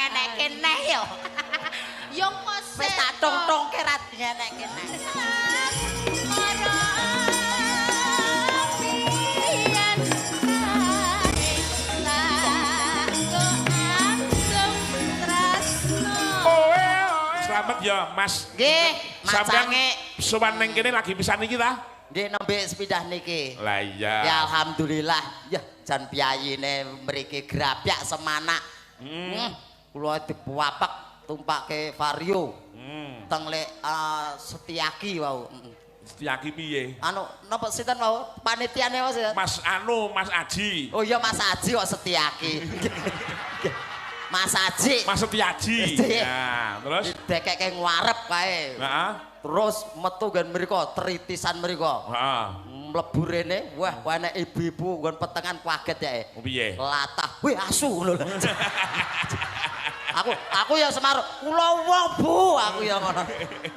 ngenekke neh yo. Yo kok wis tak tong-tongke ra ngenekke neh. Selamat ya Mas. Nggih, macange sowan ning kene lagi pisan iki ta? Nggih, nembe sepindah niki. Lah iya. Ya alhamdulillah. Ya jan piyayine mriki grapyak semanak. Kula dipuapek tumpake Vario. Teng lek Setiaki wau. Setiaki piye? Anu napa sinten wau? Panitiane wau sinten? Mas anu, Mas Aji. Oh iya Mas Aji kok Setiaki. Mas Aji. Mas Setiaji. Ya, terus didekeke ngwarep kae. Heeh. Terus metu nggon mriko, tritisan mriko. Heeh. Mlebu rene, wah enek ibu-ibu nggon petengan kaget ya. Piye? Latah. Wih asu ngono lho. Aku ya Semar, kula wong Bu, aku ya ngono.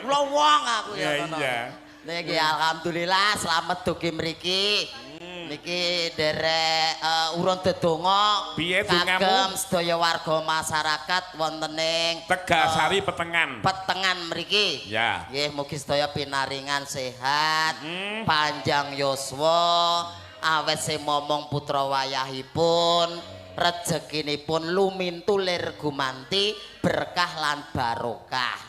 Kula wong aku ya ngono. Iya. Niki alhamdulillah slamet dugi mriki. Niki nderek urun dedonga kagem sedaya warga masyarakat wonten ing Tegalsari Petengan. Petengan mriki. Ya. Nggih, mugi sedaya pinaringan sehat, panjang yuswa, awet sing momong putra wayahipun, rejekinipun lumintu lir gumanti, berkah lan barokah.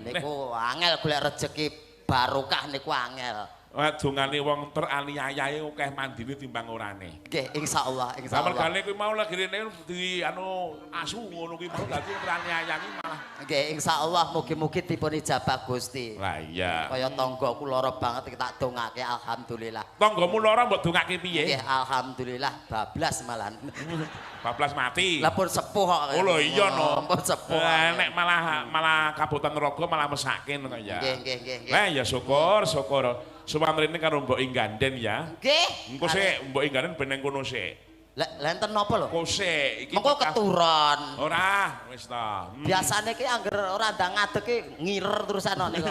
Niku angel golek rejeki barokah niku angel. Dongane wong teraniayae akeh mandine timbang orane. Nggih, insyaallah, insyaallah. Mergane kuwi mau lagi rene di anu asu ngono kuwi mau dadi teraniaya ki malah. Nggih, insyaallah mugi-mugi dipun ijabah Gusti. Lah iya. Kaya tanggaku lara banget iki tak dongake alhamdulillah. Tanggamu lara mbok dongake piye? Nggih, alhamdulillah bablas malan. Bablas mati. Lah pun sepuh kok. Oh lho iya no. Pun sepuh. Nek malah kabotan raga malah mesake ngono ya. Nggih, nggih, nggih. Lah ya syukur, syukur. Sowan rene karo Mbok Ingganden ya. Nggih. Engko sik Mbok Ingganden ben nang kono sik. Lah lha enten napa lho? Engko sik iki mengko keturon. Ora, wis ta. Biasane ki angger ora ndang ngadeg ki ngirer terusan niku.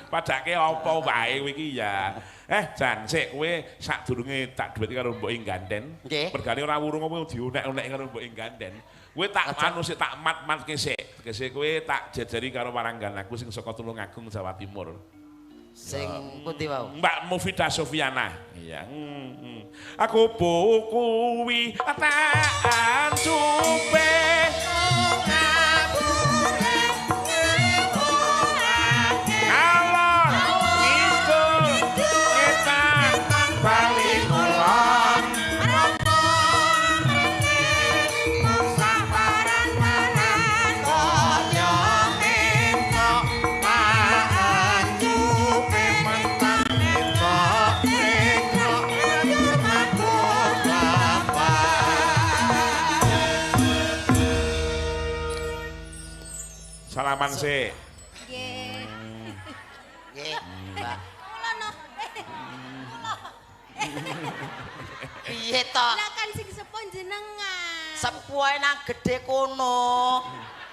Padake apa wae kowe iki ya. Jan sik kowe sadurunge tak duweti karo Mbok Ingganden. Mergane ora wurung apa diunek-unek karo Mbok Ingganden. Kowe tak anu sik tak mat-matke sik. Tegese kowe tak jejeri karo waranggan aku sing saka Tulungagung Jawa Timur. Sing pundi wau? Mbak Mufida Sofiana. Iya. Aku kuwi tak ancupe ngalor ngidul ngetan bali kulon Salaman sik. Nggih. Nggih, Mbak. Kula no. Kula. Piye to? Lah kan sing sepuh jenengan. Sepuhe nang gedhe kono.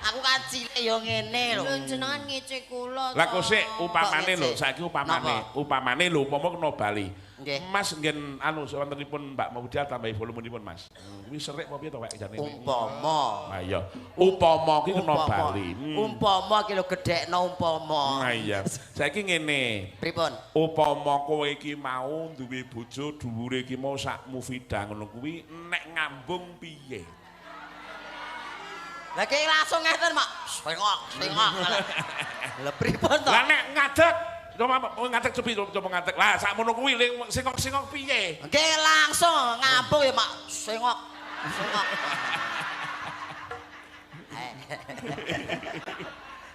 Aku kan cilik ya ngene lho. Lho jenengan ngece kula to. Lah kok sik upamane lho, saiki upamane. Upamane lho upama kena bali. Mas ngen anu wontenipun Mbak Maudia tambahi volumenipun Mas. Kuwi serik apa piye to wek jane? Umpama. Ha iya. Upama ki kena bali. Umpama ki lho gedhekno umpama. Ha iya. Saiki ngene. Pripun? Upama kowe iki mau duwe bojo dhuwure iki mau sak Mufida ngono kuwi nek ngambung piye? Lah ki langsung ngeten, Mak. Sengok, sengok. Lha pripun to? Lah nek ngadeg, coba ngadeg coba ngadeg. Lah sakmono kuwi sengok-sengok piye? Nggih langsung ngambung ya, Mak. Sengok. Sengok.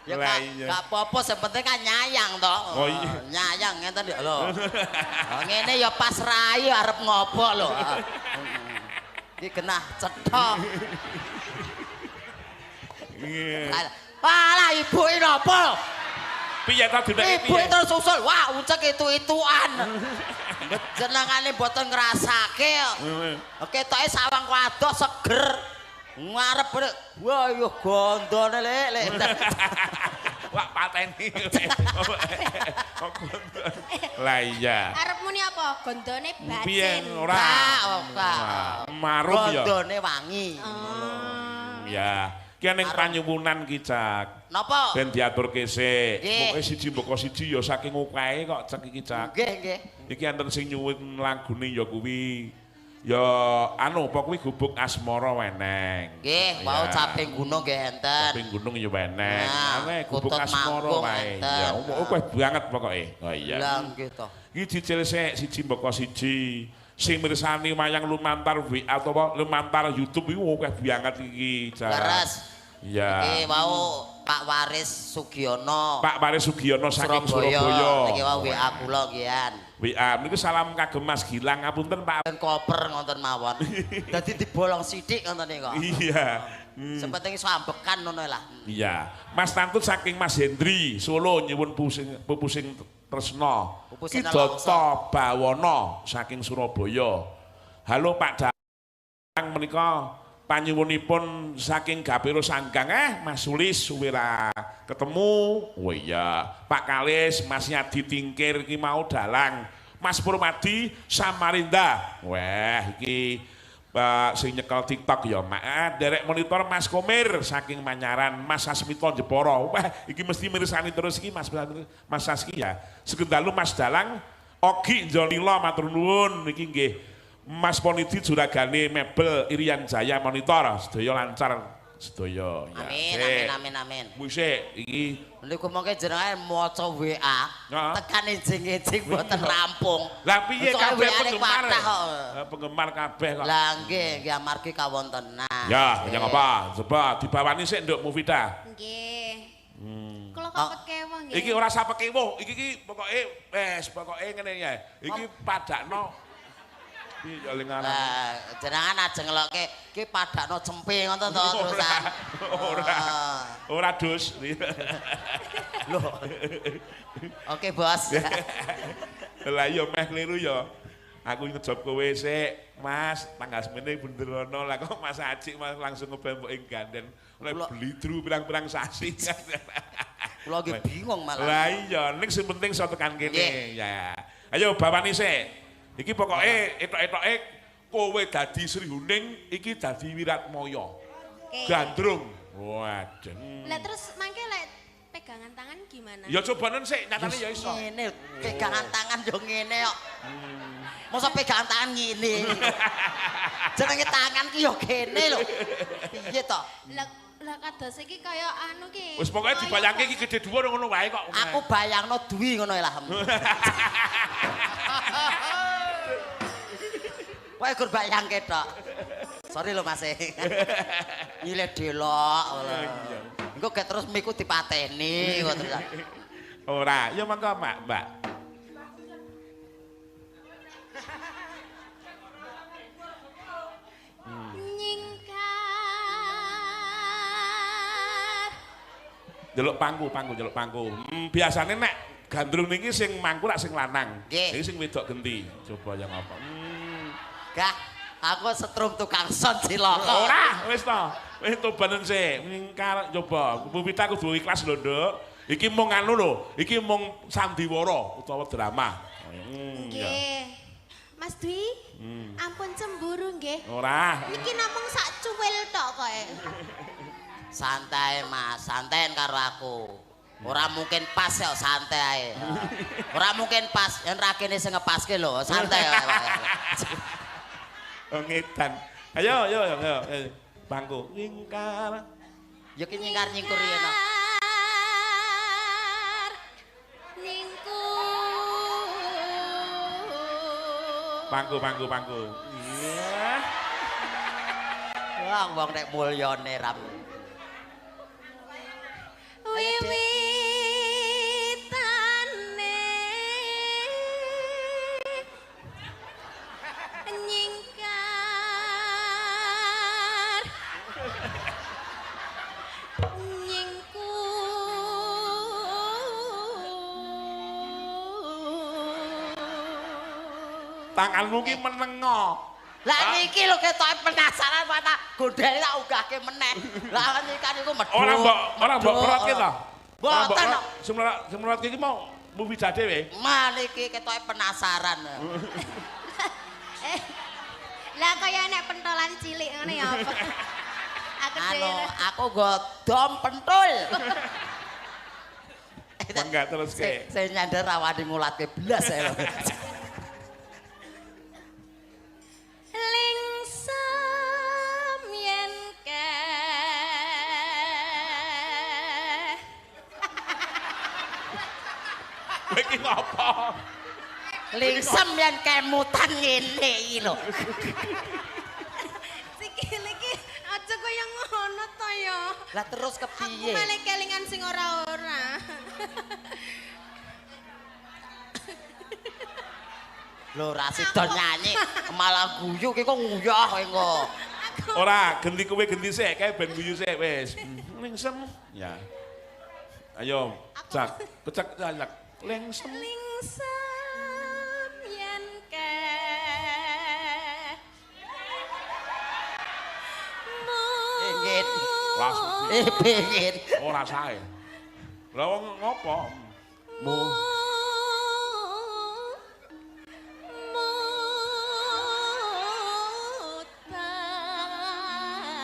Ya gak apa-apa, sing penting kan nyayang to. Oh iya. Nyayang ngeten lho. Ngene ya pas rai arep ngopo lho. Iki genah cetha. Walah ibu ini napa? Piye ta dineke piye? Ibu terus usul, wah ucek itu-ituan. Jenengane mboten ngrasake. Ketoke sawang wadoh seger. Ngarep wah yo gondone lek lek. Wah pateni. Lah iya. Arep muni apa? Gondone bacin. Piye ora? Ora. Marum ya. Gondone wangi. Ya. Ki ning panyuwunan ki, Cak. Napa? Ben diaturke sik. Pokoke siji mboko siji ya saking okahe kok Cak iki, Cak. Nggih, nggih. Iki enten sing nyuwun lagune ya kuwi. Ya anu apa kuwi Gubuk Asmara weneng. Nggih, wau Caping Gunung nggih enten. Caping Gunung ya weneng. Ane Gubuk Asmara wae. Ya akeh banget pokoke. Oh iya. Lah nggih to. Iki cicil sik siji mboko siji. Sing mirsani wayang lumantar WA utawa lumantar YouTube iku akeh banget iki, Cak. Leres. Iya. Iki wau Pak Waris Sugiono. Pak Waris Sugiono saking Surabaya. Niki wau WA kula nggih. WA niku salam kagem Mas Gilang, ngapunten Pak. Koper ngoten mawon. Dadi dibolong sithik ngoten niku. Iya. Sing penting iso ambekan ngono lah. Iya. Mas Tantut saking Mas Hendri Solo nyuwun pupusing tresna. Ki Data Bawana saking Surabaya. Halo Pak Dalang menika panyuwunipun saking Gapiro Sanggang Mas Sulis suwe ra ketemu. Oh iya, Pak Kalis, Mas Yadi Tingkir iki mau dalang. Mas Purmadi Samarinda. Wah, iki Pak sing nyekel TikTok ya, Mak. Derek monitor Mas Komir saking Manyaran, Mas Sasmito Jepara. Wah, iki mesti mirsani terus iki Mas Mas Saski ya. Segendalu Mas Dalang Ogi Njonila matur nuwun iki nggih. Mas Ponidi juragane mebel Irian Jaya monitor sedaya lancar sedaya ya. Amin amin amin amin. Musik iki niku mongke jenenge maca WA tekan enjing-enjing mboten rampung. Lah piye kabeh penggemar? Penggemar kabeh kok. Lah nggih nggih amargi kawontenan. Ya, yang apa? Coba dibawani sik Nduk Mufida. Nggih. Kula kok pekewuh nggih. Iki ora usah pekewuh, iki iki pokoke wis pokoke ngene ya. Iki padakno. Lah, jenengan ajeng ngelokke ki padakno cempe ngoten to terusan. Ora. Ora dus. Lho. Oke, Bos. Lah iya meh kliru ya. Aku ngejob kowe sik, Mas, tanggal semene benderono. Lah kok Mas Ajik Mas langsung ngebembok ing ganden. Oleh blidru pirang-pirang sasi. Kula nggih bingung malah. Lah iya, ning sing penting iso tekan kene ya. Ayo bawani sik. Iki pokoke etok-etoke kowe dadi Sri Huning, iki dadi Wiratmaya. Gandrung. Waduh. Lah terus mangke lek pegangan tangan gimana? Ya cobanen sik, nyatane ya iso. Ngene, pegangan tangan yo ngene kok. Mosok pegangan tangan ngene. Jenenge tangan ki yo kene lho. Piye to? Lah lah kados iki kaya anu ki. Wis pokoke dibayangke iki gede dhuwur ngono wae kok. Aku bayangno duwi ngono lah. Pokoke gur bayangke tok. Sorry lho Mas. Nyilih delok. Engko gek terus miku dipateni kok terus. Ora, ya monggo Mak, Mbak. Nyingkar. Delok pangku, pangku, delok pangku. Biasane nek gandrung niki sing mangku rak sing lanang. Iki sing wedok genti. Coba yang apa? Gah, aku setrum tukang son cilaka. Ora, wis to. Wis tobanen sik. Nyingkar coba. Bu Wita kudu ikhlas lho, Nduk. Iki mung anu lho, iki mung sandiwara utawa drama. Nggih. Mas Dwi, ampun cemburu nggih. Ora. Niki namung sak cuwil tok koe. Santai Mas, santai karo aku. Ora mungkin pas ya, santai ae. Ora mungkin pas, yen ra kene sing ngepaske lho, santai ae. Oh ngedan. Ayo ayo ayo bangku. Nyingkar. Ya ki nyingkar nyingkur yen. Nyingkur. Pangku pangku pangku. Iya. Wah wong nek mulyane ram. Wiwitane nyingkar nyingkur. Tanganmu ki menengo. Lah niki lho ketoke penasaran tak gondhele tak unggahke meneh. Lah niki niku medhok. Ora mbok perotke to. Mboten. Sing merotke iki mau Mufida dhewe. Man iki ketoke penasaran. Lah kaya nek pentolan cilik ngene ya apa? Anu, aku nggo dom pentul. Mangga teruske. Sing nyandar rawani ngulatke blas ae. Lingsem yen ke. Kowe iki ngopo? Lingsem yen kemutan ngene iki lho. Sikil iki aja kaya ngono to ya. Lah terus kepiye? Aku malah kelingan sing ora-ora. Lho ra sida nyanyi malah guyu ki kok nguyah kowe engko. Ora, genti kowe genti sik, kae ben guyu sik wis. Lingsem. Ya. Ayo, cak, kecak cak. Lingsem. Lingsem yen ke. Pengin. Langsung. Pengin. Ora sae. Lah wong ngopo? Mu.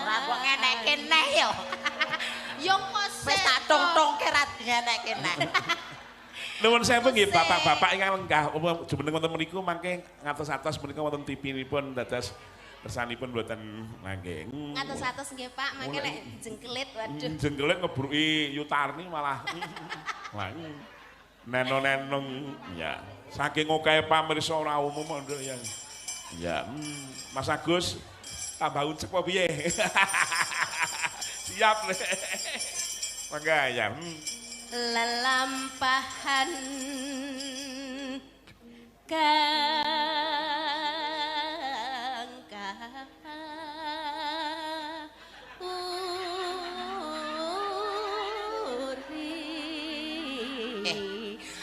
Ora kok ngeneke neh yo. Yo kok wis tak tong-tongke ra ngeneke neh. Nuwun sewu nggih bapak-bapak ingkang lenggah jumeneng wonten mriku mangke ngatos-atos menika wonten TV-nipun dados kersanipun mboten mangke. Ngatos-atos nggih Pak, mangke lek jengkelit waduh. Jengkelit ngebruki Yutarni malah. Lah neno-nenong ya. Saking okehe pamirsa ora umum nduk ya. Ya, Mas Agus tambah ucek apa piye? Siap. Mangga ya. Lelampahan kang kauri.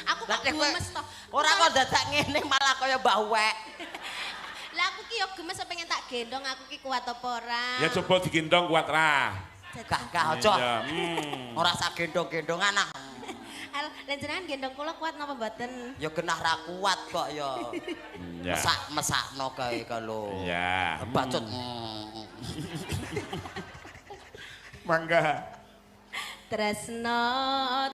Aku kok gemes toh. Ora kok dadak ngene malah kaya Mbah Wek. Lah aku ki yo gemes pengen tak gendong, aku ki kuat apa ora? Ya coba digendong kuat ra. Gak gak aja. Ora sak gendong-gendongan ah. Lah jenengan gendong kula kuat napa mboten? Ya genah ra kuat kok ya. Mesak-mesakno kae kalau. Iya. Bacut. Mangga. Tresno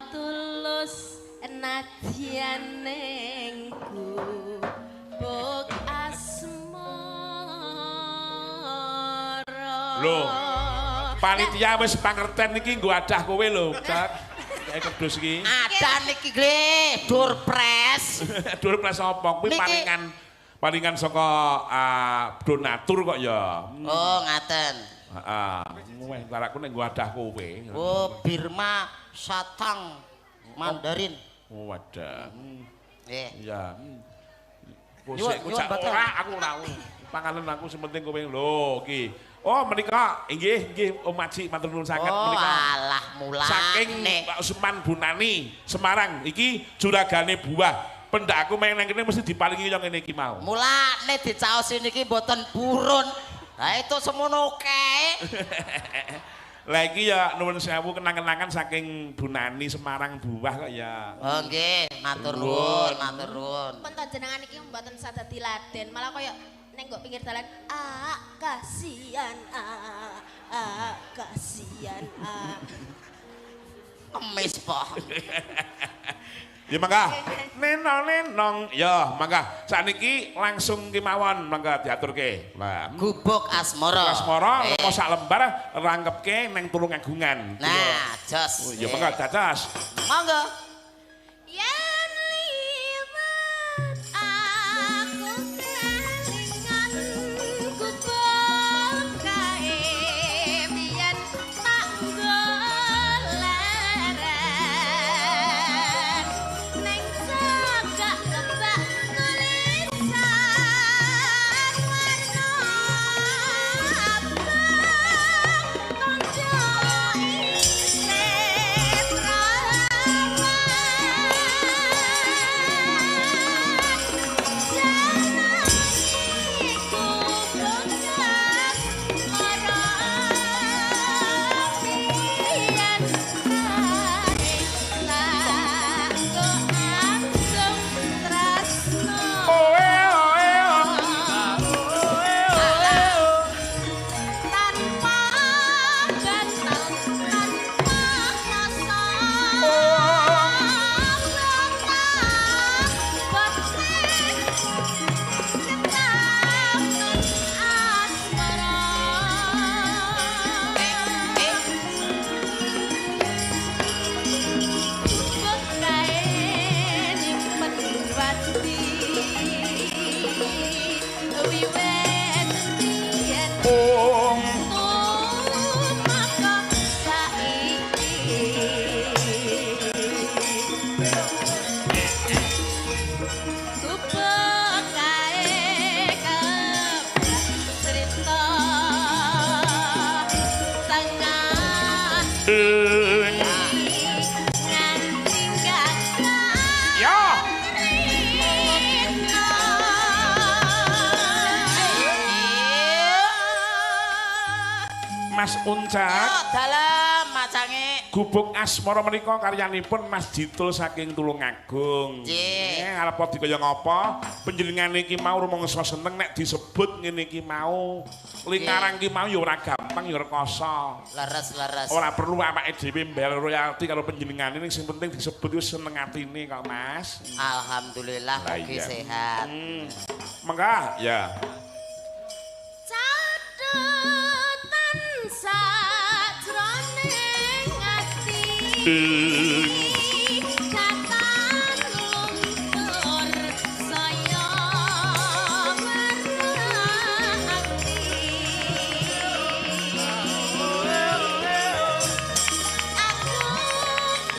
tulus nadyan ning gubuk asmara. Lho. Panitia wis pangerten iki nggo adah kowe lho, Cak. Kayak kerdus iki. Ada niki nggih, doorpress. Doorpress apa? Kuwi paringan paringan saka donatur kok ya. Oh, ngaten. Heeh. Weh, larakku nek nggo adah kowe. Oh, Birma Satang Mandarin. Oh, wadah. Nggih. Iya. Kosek ora aku ora. Panganan aku sing penting kowe lho iki. Oh menika inggih nggih Om Aji matur nuwun sanget menika. Oh alah mulane. Saking Pak Usman Bunani Semarang iki juragane buah. Pendak aku main nang kene mesti diparingi kaya ngene iki mau. Mulane dicaosi niki mboten purun. Lah itu semono kae. Lah iki ya nuwun sewu kenang-kenangan saking Bunani Semarang buah kok ya. Oh nggih, matur nuwun, matur nuwun. Pun to jenengan iki mboten sadadi laden, malah kaya neng kok pinggir dalan, ah kasihan, ah ah kasihan, ah. Kemis po. Ya mangga. Nenong nenong. Ya mangga. Sakniki langsung kemawon mangga diaturke. Lah. Gubuk Asmara. Asmara lemo sak lembar rangkepke neng Tulungagungan. Nah, jos. Ya mangga dados. Monggo. Yen liwat aku kelingan gubuk kae biyen tak goleren neng cagak kebak tulisan warna abang kanca isih prawan. wati wiwet biyen tumeka saiki gubuk kae kebak cerita tengah nganti gagal Ya. rina. Mas Uncak. Yo dalem macange. Gubuk Asmara menika karyanipun Mas Jitul saking Tulungagung. Nggih. Arep dikaya ngapa? Panjenengane iki mau rumangsa seneng nek disebut ngene iki mau. Lingkarang iki mau ya ora gampang ya rekoso. Leres-leres. Ora perlu awake dhewe mbayar royalti karo panjenengane ning sing penting disebut wis seneng atine kok Mas. Alhamdulillah Lah mugi iya. sehat. Mangga ya. Catetan sajroning ati datan luntur saya merakti aku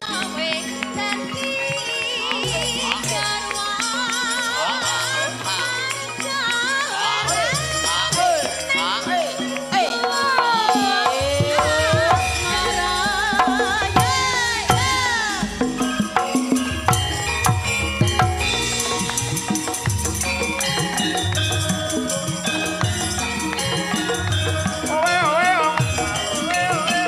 kowe dadi garwa. Owe owe owe owe.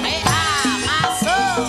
Eh, ah, masuk.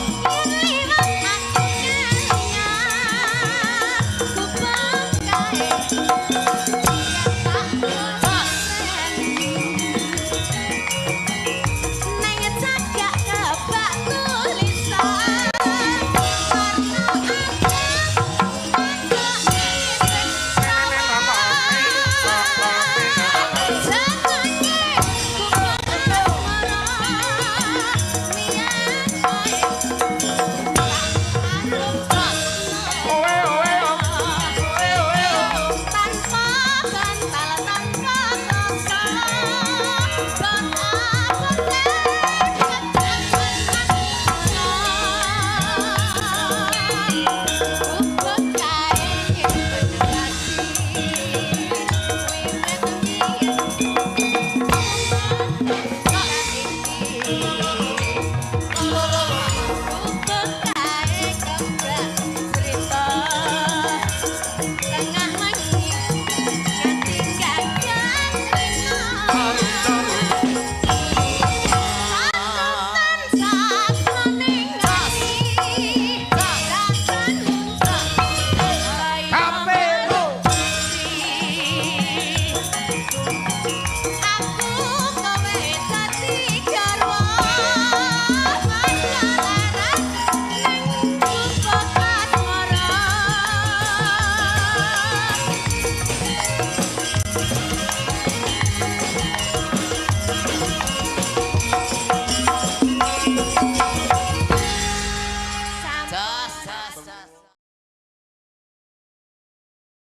Owe owe owe owe. Tanpa bantal tanpa tosa tengah wengi nganti gagal rina. Catatan sajroning ati datan luntur saya aku kowe dadi garwa margalaran ning gubuk asmara.